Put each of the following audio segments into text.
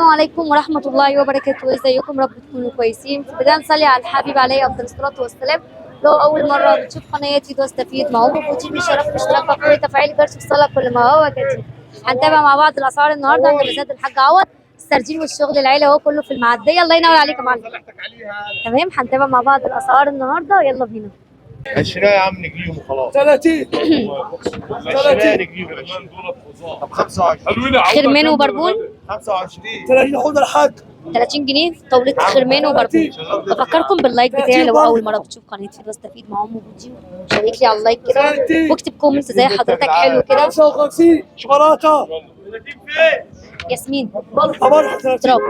عليكم ورحمة الله وبركاته. ازيكم؟ رب تكونوا كويسين. في البداية نصلي على الحبيب عليه أفضل الصلاة والسلام. لو أول مرة بتشوف قناتي واستفيد مع أم بوتين بشرف اشتراك في تفعيل جرس وصلك كل ما هو جديد. هنتابع مع بعض الأسعار النهاردة عند مزاد الحاج عوض، السردين والشغل العيلة اهو كله في المعدية. الله ينور عليك يا معلم. تمام، هنتابع مع بعض الأسعار النهاردة، يلا بينا. 20 يا عم نجيهم وخلاص. 30 20 نجيهم. طب 25. خرمان وبربون 25 30 حوض الحاج. 30 جنيه طاولة خرمان وبربون. بفكركم بال like بتاعي لو أول مرة بتشوف قناتي واستفيد مع أم بوتين، شارك لي على ال like كده واكتب comment زي حضرتك حلو كده. 55 شوكولاتة. ياسمين دراك،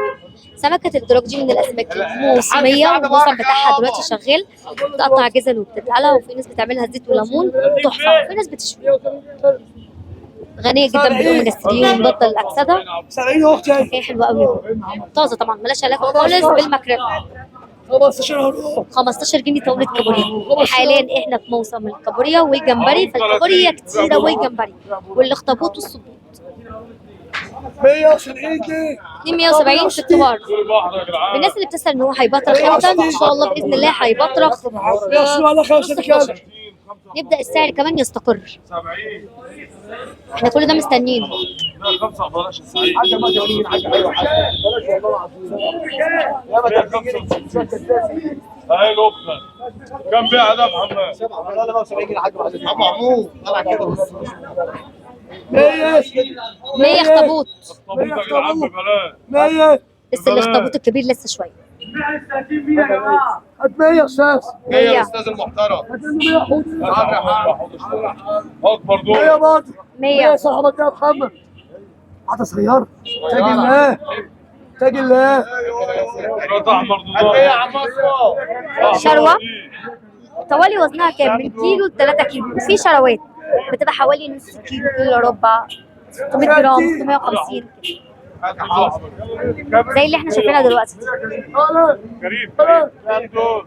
سمكة الدراك دي من الأسماك الموسمية والموسم بتاعها دلوقتي شغال، بتقطع جزل وبتتقلى، وفي ناس بتعملها زيت وليمون تحفة، وفي ناس بتشويها. غنية جدا بالأوميجا 3 ومضادة للأكسدة. 70 اختي. هي حلوة قوي، طازة طبعا، مالهاش علاقة خالص بالماكريل. 15 15 جنيه طاولة كابوريا. حاليا احنا في موسم الكابوريا والجمبري، فالكابوريا كتيرة والجمبري والاخطبوط والصبيط. 170 جنيه. 270 في الكبار. الناس اللي بتسأل ان هو هيبطرخ امتى، ان شاء الله باذن الله هيبطرخ نص 11، نبدأ السعر كمان يستقر. احنا كل ده مستنيين. هاي الاخرى كم بيع ده محمد؟ عم محمود طلع كده بص. 100 اخطبوط. اخطبوط يا جدعان ببلاش. 100 لسه الاخطبوط الكبير لسه شوية. هات 100 يا استاذ. 100 يا استاذ المحترم. هات 100 حوض. اكبر دول. 100 برضه. 100 صاحبك يا محمد. عطا صغير. تاج الله. تاج الله. احمر يا عم مصر. شروه طوالي وزنها كام؟ من كيلو ل 3 كيلو، وفي شروات بتبقى حوالي نص كيلو، كيلو ربع، 600 جرام، 650 كده، زي اللي احنا شايفينها دلوقتي. كريم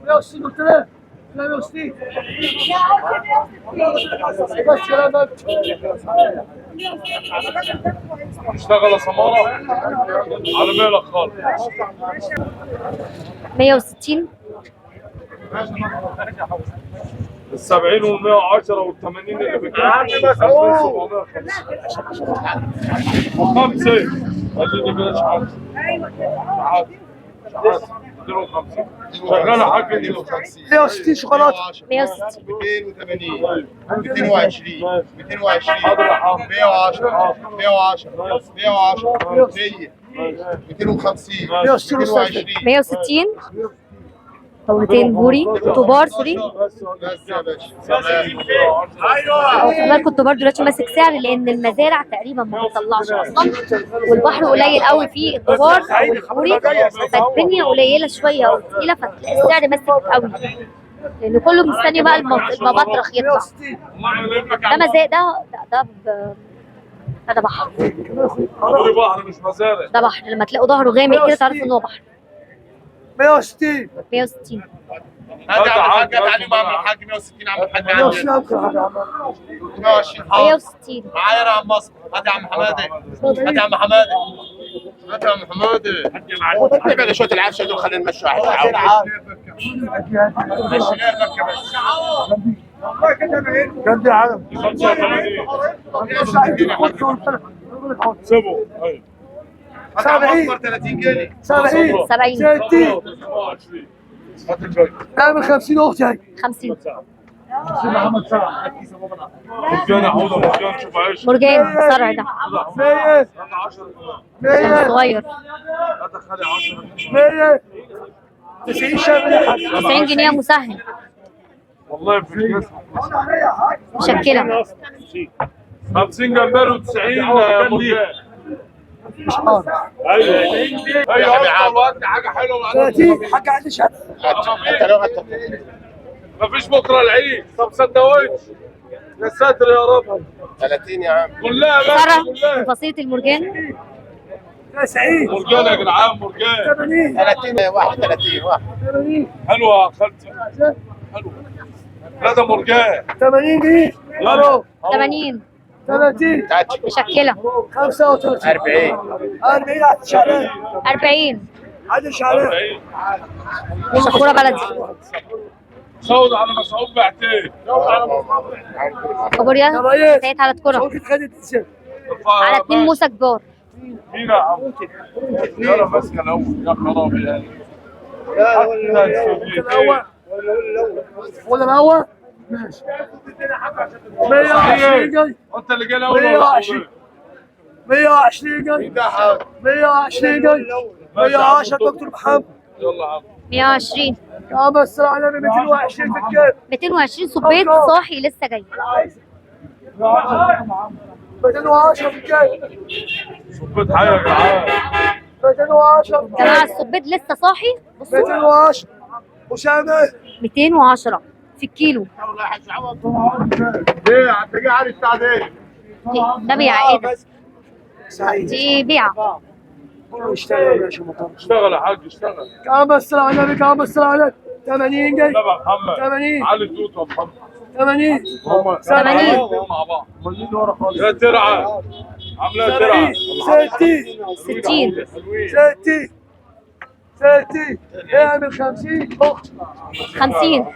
160 قلت لك 160. بس كلامك. اشتغل يا سماره على مالك خالص. 160. ال 70 وال 110 وال 80 اللي في الكام 2750 وخمسة. خليني كده شحات شحات شحات 250 شغالة حاج. 250. 160 شوكولاتة. 160. 280. 220. 220. 110. 110. 110. 100. 250. 220. 160 طاولتين بوري طوبار sorry. بس يا باشا. خلي بالكم الطوبار دلوقتي ماسك سعر، لان المزارع تقريبا ما بتطلعش اصلا، والبحر قليل قوي فيه الطوبار او البوري، فالدنيا قليله شوية او تقيلة، فتلاقي السعر ماسك قوي، لان كله مستني بقى المبطرخ يطلع. ده مزارع، ده ده بحر. بوري بحر مش مزارع. ده بحر، لما تلاقوا ظهره غامق كده تعرفوا ان هو بحر. 160. 160. هات يا عم الحاج، هات عليهم يا عم الحاج. 160 عم الحاج عندي. 120 حاضر. 160. معايا انا يا عم مصر. هات يا عم حمادة. هات يا عم حمادة. هات يا عم حمادة. ابعد شوية العفشه دول، خلينا نمشي واحد. مشيناها فكه بس. كم دي عالم. 85 سيبه. ايوه 70. 30 جنيه. 70. 70. 60. 27. هات الباقي. اعمل 50 اختي هاي. 50. مرجان يا حوضه، مرجان شوف عيش. مرجان صرع ده 100. هات 10 كمان. 100. صغير. هات خلي 10. 100. 90 شامل يا حاج. 90 جنيه مسهل. والله في الجسم مشكلة. 50 جمبري و90 مرجان. مش حاضر. ايوه ايوه الوقت حاجة حلوة. 30 حاج عندي شهادة. انت لو انت مفيش بكره العيد. طب سندوتش يا ساتر يا رب. 30 يا عم. كلها بقى صرع كلها فصيلة المرجان. 90. مرجان يا جدعان، مرجان. 80. 30 31 واحد. 80. حلوة يا خالتي، حلوة. لا ده مرجان. 80 جنيه. الو. 80. 30 مشكلة. 35 40 40 عدل شعرين 40. عدل شعرين. شخوره بلدي. صوت على مسعود بعتين. كابوريا سيد على كرة. ممكن تخلي تنسى على 2 موسى كبار. مين يا عم؟ يلا ماسكه الاول يا خرابي يعني. الاول ولا الاول؟ ماشي. 120 جاي. انت اللي جاي الاول. 120 120 جاي 120 جاي 110 دكتور محمد. يلا يا عم. 120. يا عم السلام عليكم. 220 في الكيلو. 220 صبيط صاحي لسه جاي. 210 في الكيلو. صبيط حي يا جدعان. 210 في يا جماعة الكيلو. الصبيط لسه صاحي. بصوا 210 اسامة. 210 في الكيلو. ليه انت جاي عارف الساعة دي؟ ده بيع ايه ده؟ سعيد دي بيعه. كله اشتغل يا باشا مطر. اشتغل يا حاج اشتغل. كام السلام على النبي. كام السلام عليك. 80 جاي. لا يا محمد. 80 علي توت يا محمد. 80 80. مع بعض. يا ترعه عامله ترعه. 60 60 60 60 اعمل 50 اخت 50.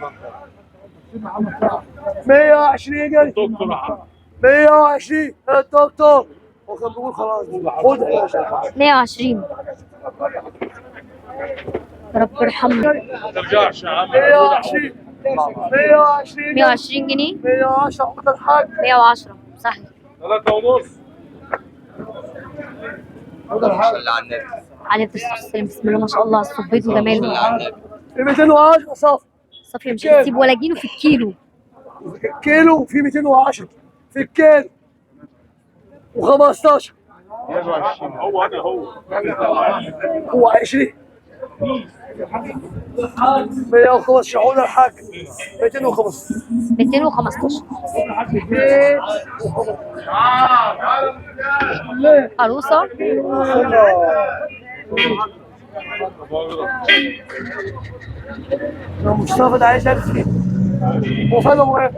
120 جاي. دكتور يا حاج. 120 الدكتور. وكان بيقول خلاص خد يا باشا. 120. يا رب ارحمنا. ما ترجعش يا عم. 120 120 120 جنيه. 110 خد الحاج. 110 سهل. 3.5. عليه الصلاة والسلام. بسم الله ما شاء الله على الصبيط وجماله. 210 صف. صافية مش هتسيب ولا جنيه في الكيلو. كيلو في 210 في الكيلو و15 هو انا هو هو 20 115 عود الحاج. 215 215. عروسة. مصطفى ده عايز 1000 جنيه. وفاله وين؟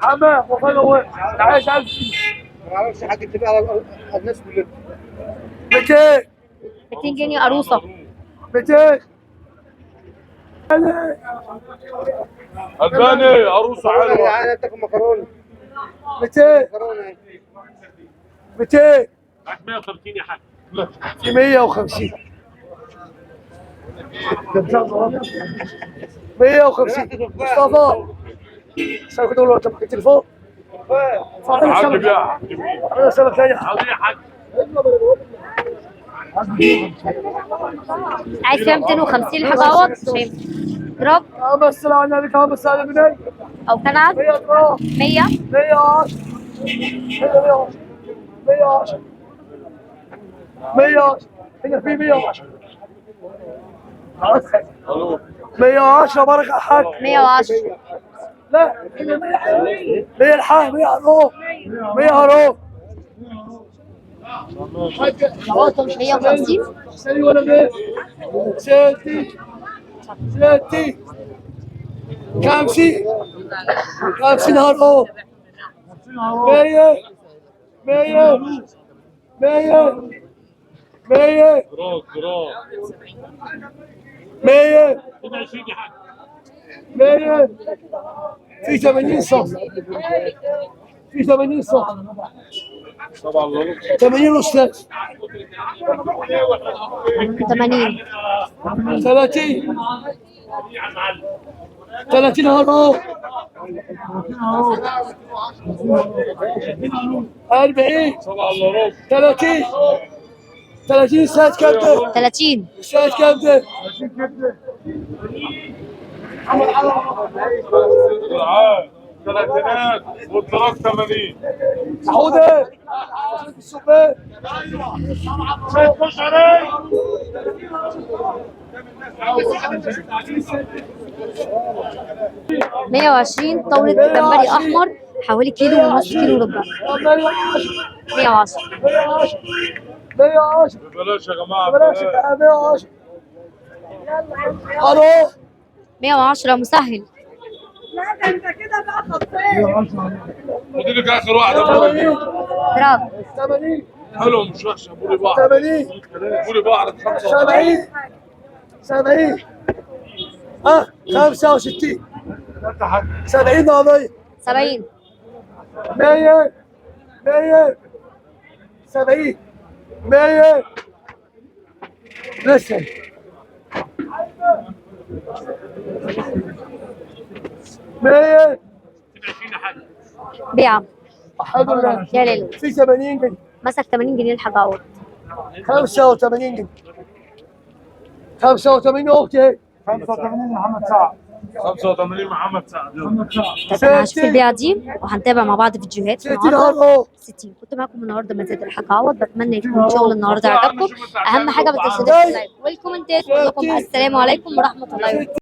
حماه وفاله وين؟ ده عايز 1000 جنيه. ما اعرفش حاجة تبقى على الناس كلها. 200 200 جنيه عروسة. 200 الباني عروسه حلوة. انا تاكل مكرونه. 200 مكرونه 200 150 يا حاج. في 150 150 مصطفى. سألك تقول له انت معك التليفون؟ حاج بيع. انا سبب ثاني. حاج عايز فيها 250 الحاج عوض. مش هينفع. اضرب. عم السلام على النبي. عم السلام على النبي. او كنعد. 100 100 110 110 110 هنا في 110 110 بارك يا حاج. 110. لا 100 الحاج. 100 هروب 100 هروب. 150. ولا 100 60 60 50 50 هروب. 100 100 100 100 100 100 في 80 صف. في 80 صف. 80 استاذ. 80 30 30 هروب. 40 30 30 ساعة كبدة. 30 ساعة كبدة. ثلاثينات والدراك 80. حودة السبان. 120 طاولة جمبري أحمر حوالي كيلو ونص، كيلو وربع. 110. 110 ببلاش يا جماعة، بلاش 110. الو 110 مسهل. انت كده بقى خطير. خد لك اخر واحدة بوري. برافو. 80. حلو مش وحشة بوري بحر. 80. بوري بحر 75. 70. 70. ها 65. 70 قضية. 70. 100. 100. 70. 100. لسه 100. بيعه. الحمد لله. يا ليلو. في 80 جنيه. مسك 80 جنيه الحاج عوض. 85 جنيه. 85 اختي. 85 محمد سعد. 85 محمد سعد. طب انا هشوف البيعة دي وهنتابع مع بعض فيديوهات 60 النهارده. هرقه. 60. كنت معاكم النهارده مزاد الحاج عوض، بتمنى يكون شغل النهارده عجبكم. اهم حاجة ما تنسوناش اللايك والكومنتات. واقول لكم السلام عليكم ورحمة الله وبركاته.